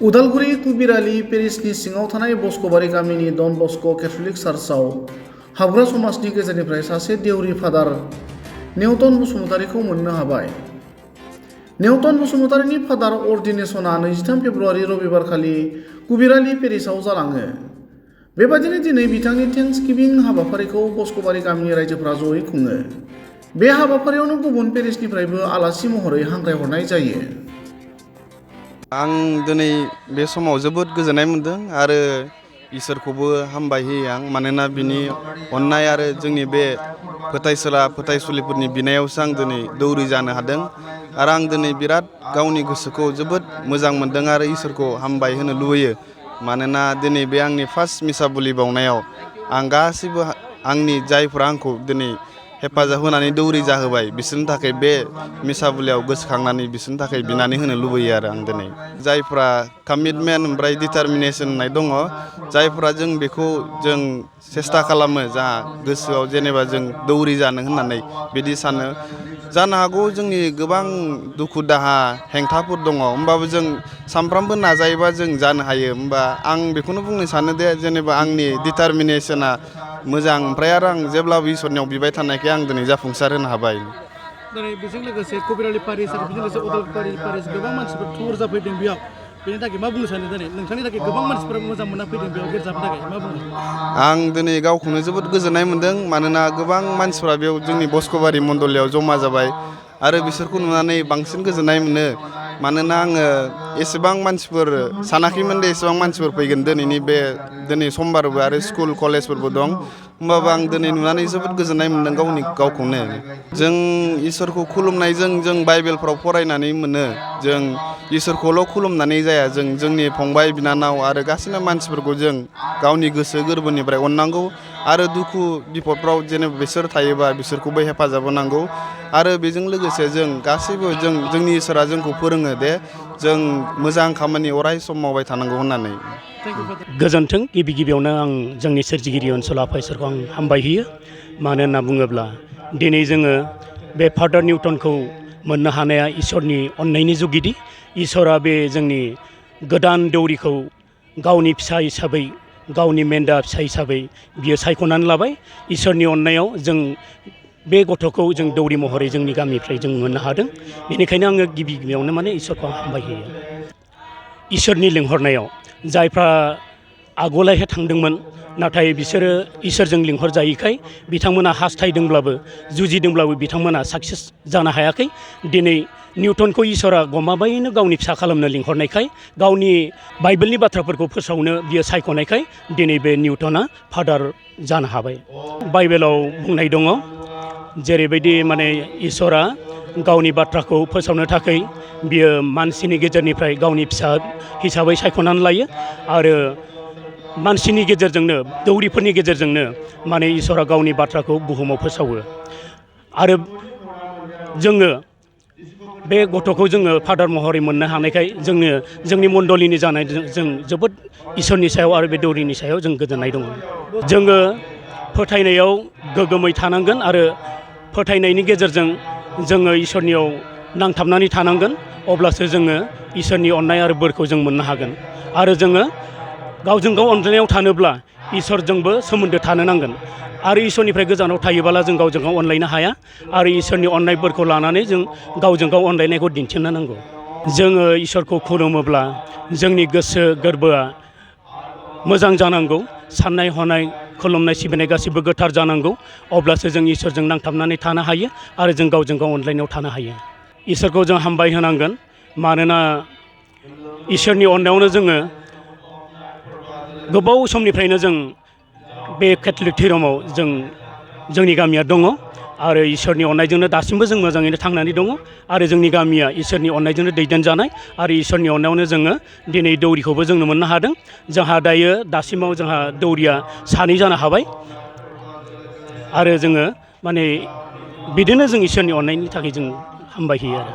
उदालगुरि कुबिरालि पेरिसनि सिङाव थानाय बस्कबारि गामिनि डन बस्क केथलिक चार्चआव हाबग्रा समाजनि गेजेरनिफ्राय सासे देउरि फादार नेवटन बसुमतारीखौ मोननो हाबाय। नेवटन बसुमतारीनि फादार अर्डिनेशनआ 23 फेब्रुआरि रबिबारखालि कुबिरालि पेरिसआव जालाङो। बेबादिनो दिनै बिथांनि थेंक्सगिभिं हाबाफारिखौ बस्कबारि गामिनि रायजोफोरा जयै खुङो। बे हाबाफारियावनो गुबुन पेरिसनिफ्रायबो आलासि महरै हांख्रायहरनाय जायो। आं दिनै बे समाव जोबोद गोजोननाय मोनदों आरो इसोरखौबो हामबाय होयो आं, मानोना बिनि अननाय आरो जोंनि बे फोथायसुलिफोरनि बिनायावसो आं दिनै दौरि जानो हादों आरो आं दिनै बिराद गावनि गोसोखौ जोबोद मोजां मोनदों आरो इसोरखौ हामबाय होनो लुबैयो। मानोना दिनै बे आंनि फार्स्ट मिसा बुलि बावनायाव आं गासिबो आंनि जायफोरा आंखौ दिनै हेफाजाब होनानै दौरि जाहोबाय बिसोरनि थाखाय बे मिसा बुलियाव गोसोखांनानै बिसोरनि थाखाय बिनानै होनो लुबैयो आरो आं दिनै। जायफ्रा कमिटमेन्ट ओमफ्राय डिटारमिनेसन होननाय दङ, जायफ्रा जों बेखौ जों सेस्था खालामो जा गोसोआव जेनेबा जों दौरि जानो होननानै बिदि सानो। जानो हागौ जोंनि गोबां दुखु दाहा हेंथाफोर दङ, होमबाबो जों सानफ्रामबो नाजायोबा जों जानो हायो। होमबा आं बेखौनो बुंनो सानो दे जेनेबा आंनि डिटारमिनेसना मोजां, ओमफ्राय आरो आं जेब्लाबो इसोरनियाव बिबाय थानायखाय आं दिनै जाफुंसार होनो हाबाय। दिनै बेजों लोगोसे कुबिरालि पारिस आरो बेजों लोगोसे उदालगुरि पारिस गोबां मानसिफोर थुबुर जाफैदों बेयाव। बेनि थाखाय मा बुंनो सानो दिनै नोंथांनि थाखाय गोबां मानसिफोरा मोजां मोनना फैदों बेयाव गिर्जानि थाखाय मा बुङो? आं दिनै गावखौनो जोबोद गोजोननाय मोनदों, मानोना गोबां मानसिफोरा बेयाव जोंनि बस्कबारि मण्डलियाव जमा जाबाय आरो बिसोरखौ नुनानै बांसिन गोजोननाय मोनो। मानोना आङो एसेबां मानसिफोर सानाखैमोन दे एसेबां मानसिफोर फैगोन दिनै समबारबो आरो स्कुल कलेजफोरबो दं। होमबाबो आं दिनै नुनानै जोबोद गोजोननाय मोनदों गावखौनो। जों इसोरखौ खुलुमनायजों जों बाइबेलफ्राव फरायनानै मोनो, जों इसोरखौल' खुलुमनानै जाया, जों जोंनि फंबाय बिनानाव आरो गासैबो मानसिफोरखौ जों गावनि गोसो गोरबोनिफ्राय अननांगौ आरो दुखु बिपदफ्राव जेनेबा बिसोर थायोबा बिसोरखौबो हेफाजाब होनांगौ। आरो बेजों लोगोसे जों गासैबो जोंनि इसोरा जोंखौ फोरोङो दे जों मोजां खामानि अराय सम मावबाय थानांगौ होननानै। गोजोन्थों। गिबियावनो आं जोंनि सोरजिगिरि ओनसोल आफा इसोरखौ आं हामबाय होयो। मानो होनना बुङोब्ला दिनै जोङो बे फादार निउटनखौ मोननो हानाया इसोरनि अननायनि जुगिदि। इसोरा बे जोंनि गोदान दौरिखौ गावनि फिसा हिसाबै, गावनि मेन्दा फिसा हिसाबै बियो सायख'नानै लाबाय। इसोरनि अननायाव जों बे गथ'खौ जों दौरि महरै जोंनि गामिनिफ्राय जों मोननो हादों। बेनिखायनो आङो गिबियावनो माने इसोरखौ हामबाय होयो। इसोरनि लिंहरनायाव जायफ्रा आगोलावहाय थांदोंमोन, नाथाय बिसोरो इसोरजों लिंहरजायैखाय बिथांमोना हास्थायदोंब्लाबो जुजिदोंब्लाबो बिथांमोना साक्सेस जानो हायाखै। दिनै निउटनखौ इसोरा गमामायैनो गावनि फिसा खालामनो लिंहरनायखाय, गावनि बाइबेलनि बाथ्राफोरखौ फोसावनो बियो सायख'नायखाय दिनै बे निउटना फादार जानो हाबाय। बाइबेलाव बुंनाय दङ, जेरैबायदि माने इसोरा गावनि बाथ्राखौ फोसावनो थाखाय बियो मानसिनि गेजेरनिफ्राय गावनि फिसा हिसाबै सायख'नानै लायो आरो मानसिनि गेजेरजोंनो, दौरिफोरनि गेजेरजोंनो माने इसोरा गावनि बाथ्राखौ बुहुमाव फोसावो। आरो जोङो बे गथ'खौ जोङो फादार महरै मोननो हानायखाय जोंनि मण्डलिनि जानाय जों जोबोद इसोरनि सायाव आरो बे दौरिनि सायाव जों गोजोननाय दङ। जोङो फोथायनायाव गोग्गोमै थानांगोन आरो फोथायनायनि गेजेरजों जोङो इसोरनियाव नांथाबनानै थानांगोन, अब्लासो जोङो इसोरनि अननाय आरो बोरखौ जों मोननो हागोन। आरो जोङो गावजों गाव अनज्लायनायाव थानोब्ला इसोरजोंबो सोमोन्दो थानो नांगोन। आरो इसोरनिफ्राय गोजानाव थायोब्ला जों गावजों गाव अनलायनो हाया आरो इसोरनि अननाय बोरखौ लानानै जों गावजों गाव अनलायनायखौ दिन्थिनो नांगौ। जोङो इसोरखौ खुलुमोब्ला जोंनि गोसो गोरबोआ मोजां जानांगौ, साननाय हनाय खुलुमनाय सिबिनाय गासिबो गोथार जानांगौ। अब्लासो जों इसोरजों नांथाबनानै थानो हायो आरो जों गावजों गाव अनलायनायाव थानो हायो। इसोरखौ जों हामबाय होनांगोन, मानोना इसोरनि अननायावनो जोङो गोबाव समनिफ्रायनो जों बे केथलिक धोरोमाव जोंनि गामिया दङ आरो इसोरनि अननायजोंनो दासिमबो जों मोजाङैनो थांनानै दङ आरो जोंनि गामिया इसोरनि अननायजोंनो दैदेनजानाय आरो इसोरनि अननायावनो जोङो दिनै दौरिखौबो जोंनो मोननो हादों। जोंहा दासिमाव जोंहा दौरिया 2 जानो हाबाय आरो जोङो माने बिदिनो जों इसोरनि अननायनि थाखाय जों हामबाय होयो आरो।